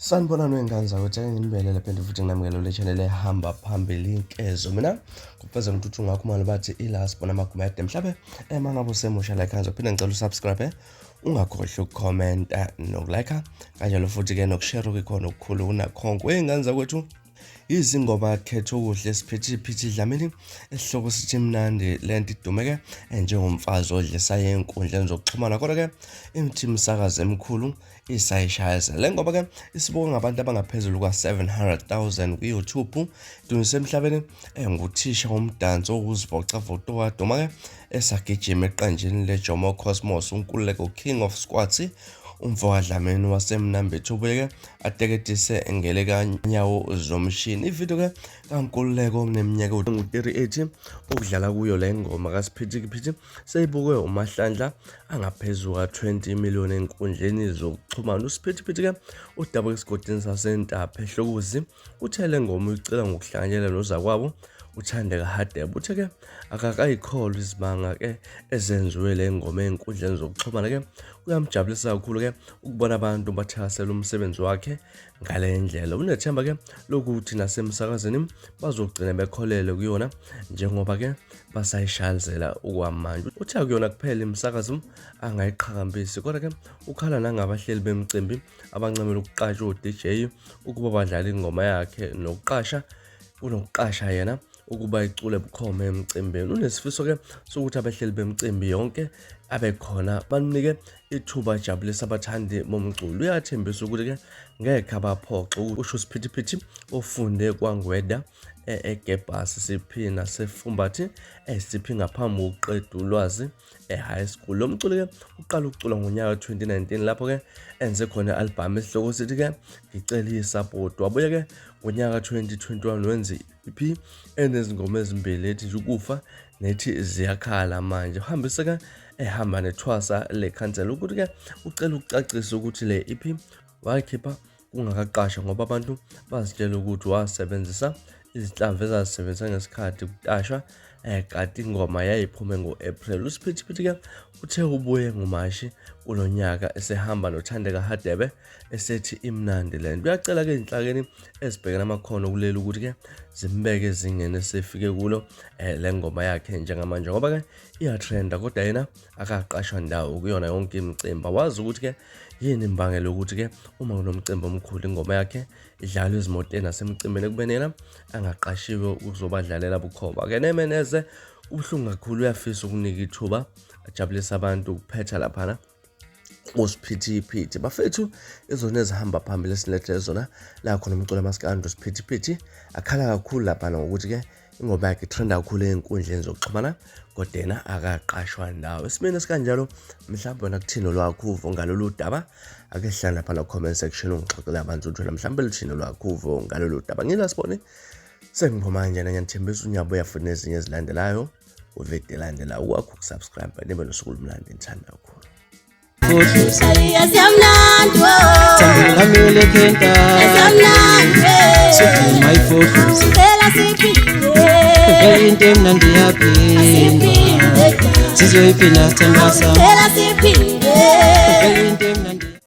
Sanibonani wey'ngane zakwethu, ake nginibelele phinde futhi nginamukele kule channel ehamba phambili inkezo. Mina ngikufeza ngithuthi ungakhumalo bathi ila sibona amagumede. Mhlabe uma ngabe usemusha like ngizophinde ngicela usubscribe, ungakhohlwa ukukhomenta nokulike kanjalo futhi-ke nokushare okukhona okukhulu kunakhonke. Wey'ngane zakwethu, izingoma khetha okuhle Siphithiphithi Dlamini esihloko sithi mnandi lento idumeke njengomfazi odlisayo ey'nkundleni zokuxhumana, kodwa-ke imithi imsakazo emikhulu isayishayisa le ngoba ke isibuka ngabantu abangaphezulu kwa-700,000 kwi-YouTube. Dunyiswe emhlabeni enguthisha womdanso wokuzivocavoca owaduma ke esagijima eqenjini leJomo Cosmos, uNkululeko King of Squats umfo kaDlamini waseMnambithi ubuye ke ateketise ngelekanyawo zomshini. Ividiyo ke kaNkululeko neminyaka engu-38 ukudlala kuyo le ngoma kaSiphithiphithi seyibukwe umahlandla angaphezu ka-20 million enkundleni zokuxhumana. USiphithiphithi ke udabuka esigodini saseNtapha eHlokuzi, uthe le ngoma uyicela ngokuhlanganyela nozakwabo uThandeka Hadebe. Uthe ke akakayikholwa izimanga ke ezenziwe le ngoma ey'nkundleni zokuxhumana, ke kuyamjabulisa kakhulu ke ukubona abantu bathakasela umsebenzi wakhe ngale ndlela. Unethemba ke lokuthi nasemsakazweni bazogcina bekholelwe kuyona njengoba ke basayishayazela okwamanje. Uthe akuyona kuphela imisakazo angayiqhakambisi, kodwa ke ukhala nangabahleli bemicimbi abancamela ukuqasha o-DJ ukuba badlale ingoma yakhe nokuqasha kunokuqasha yena ukuba icule bukhoma emcimbini. Unesifiso ke sokuthi abahleli bemicimbi yonke abekhona bamnike ithuba ajabulisa abathandi bomculo. Uyathembisa ukuthi ke ngeke abaphoxe, usho uSiphithiphithi ofunde kwaNgweda eGebhasi CP naseFumbathi SCP ngaphambi kokuqeda ulwazi e-high school. Lo mculo ke uqala ukucula ngonyaka 2019 lapho ke enze khona i-album esihloko sithi ke ngicela i-support. Wabuye ke ngonyaka 2021 wenze i-EP enezingoma ezimbili ethi nje ukufa nethi ziyakhala manje. Uhambise ke ehamba nethwasa lekhansela ukuthi ke ucela ukucacisa ukuthi le EP wayikhipha kungakaqashwa ngoba abantu bazitshela ukuthi wasebenzisa izinhlamvu ezazisebenzisa ngesikhathi kutashwa kanti ingoma yayiphume ngo-April. USiphithiphithi ke uthe ubuye ngoMashi kulo nyaka esehamba noThandeka Hadebe esethi imnandi le nto. Uyacela-ke ezinhlakeni ezibhekene amakhono kuleli ukuthi-ke zimbeke ezingeni esefike kulo le ngoma yakhe njengamanje ngoba-ke iyatrenda, kodwa yena akaqashwa ndawo kuyona yonke imicimbi. Awazi ukuthi-ke yini imbangela yokuthi-ke uma kunomcimbi omkhulu ingoma yakhe idlalwe ezimotweni nasemicimbini ekubeni yena angaqashiwe ukuzobadlalela bukhoma. Ake neme neze, kubuhlungu kakhulu. Uyafisa ukunika ithuba ajabulise abantu ukuphetha laphana uSiphithiphithi. Bafethu, izona ezihamba phambili esilethele zona la khona umculo amaskandi uSiphithiphithi akhala kakhulu laphana ngokuthi-ke ingoma yakhe itrenda kakhulu ey'nkundleni zokuxhumana, kodwa yena akaqashwa ndawo. Esimeni esikanjalo, mhlawumbe wena kuthini olwakho uvo ngalolu daba? Ake hlala lapha na comment section ungixoxele abantu ukuthi wena mhlawumbe luthini olwakho uvo ngalolu daba. Ngila sibone sengiphuma kanjena, ngiyanithembisa unyabuya futhi nezinye ezilandelayo uvidiyo elandelayo. Ukwakho ukusubscribe, nibe nosuku olumnandi, ngithanda kakhulu. Into emnandi yaphindwa sizoyiphinda sithandwa sami. Into